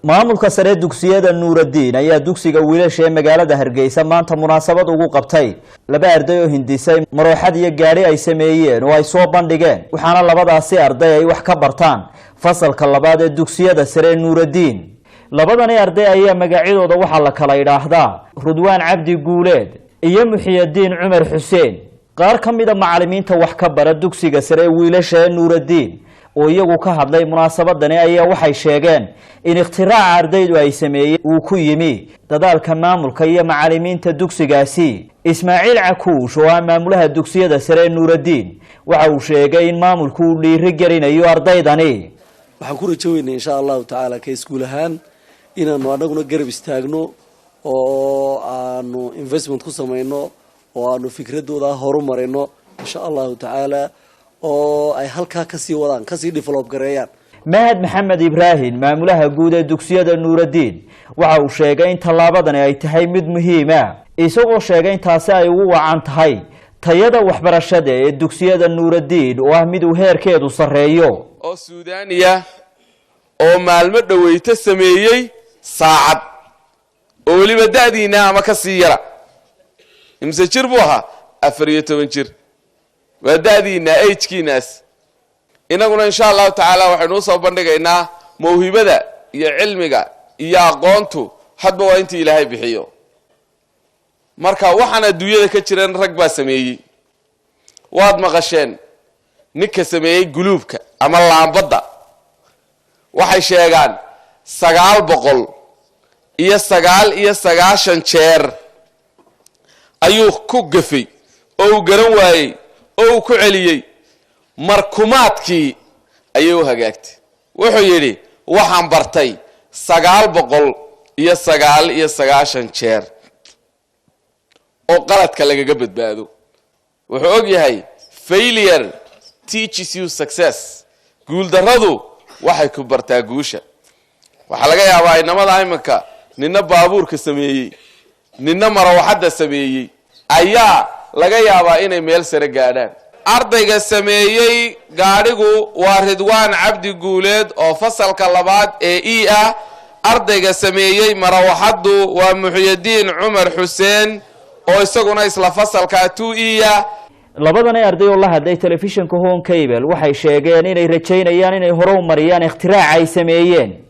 Maamulka sare dugsiyada Nuuraddiin ayaa dugsiga wiilasha ee magaalada Hargeysa maanta munaasabad ugu qabtay laba arday oo hindisay marooxad iyo gaadhi ay sameeyeen oo ay soo bandhigeen, waxaana labadaasi arday ay wax ka bartaan fasalka labaad ee dugsiyada sare ee Nuuraddiin. Labadani arday ayaa magacyadooda waxaa la kala idhaahdaa Rudwaan Cabdi Guuleed iyo Muxiyadiin Cumar Xuseen. Qaar ka mida macalimiinta wax ka bara dugsiga sare ee wiilasha ee Nuuraddiin oo iyagu ka hadlay munaasabadani ayaa waxay sheegeen in ikhtiraaca ardaydu ay sameeyeen uu ku yimi dadaalka maamulka iyo macalimiinta dugsigaasi. Ismaaciil Cakuush oo ah maamulaha dugsiyada sare ee Nuuraddiin waxa uu sheegay in maamulku uu dhiiri gelinayo ardaydani. Waxaan ku rajo weynay, insha Allahu tacaala, ka iskuul ahaan inaanu annaguna garab istaagno oo aanu investment ku samayno oo aanu fikradooda horumarino, insha Allahu tacaala, oo ay halkaa kasii wadaan, kasii develop gareeyaan. Mahad Maxamed Ibraahim, maamulaha guud ee dugsiyada Nuuraddiin, waxa uu sheegay in tallaabadani ay tahay mid muhiima, isagoo sheegay in taasi ay ugu wacan tahay tayada waxbarashada ee dugsiyada Nuuraddiin oo ah mid uu heerkeedu sarreeyo. Oo Suudaaniya oo maalmo dhoweyto sameeyey saacad oo weliba da'diina ama ka sii yara. Imse jir buu ahaa? 14 jir. Waa da'diina, age-kiinaas. Innaguna, insha Allahu tacaala, waxaynu usoo bandhigaynaa mawhibada iyo cilmiga iyo aqoontu hadba waa intii Ilaahay bixiyo. Marka waxaan adduunyada ka jiran rag baa sameeyey. Waad maqasheen ninka sameeyey guluubka ama laambadda. Waxay sheegaan 999 jeer ayuu ku gafay oo uu garan waayey oo uu ku celiyey. Markumaadkii ayay u hagaagtay. Wuxuu yidhi: "Waxaan bartay 999 jeer oo qaladka lagaga badbaado." Wuxuu og yahay "failure teaches you success", guuldarradu waxay ku bartaa guusha. Waxaa laga yaabaa inamada iminka nina baabuurka sameeyey, nina marawaxadda sameeyey ayaa laga yaabaa inay meel sare gaadhaan. Ardayga sameeyey gaadhigu waa Ridwaan Cabdi Guuleed oo fasalka labaad ee E ah. Ardayga sameeyey marawaxaddu waa Muxyadiin Cumar Xuseen oo isaguna isla fasalka 2 E ah. Labadani arday oo la hadlay telefishinka Horn Cable waxay sheegeen inay rajaynayaan inay hore u mariyaan ikhtiraaca ay sameeyeen.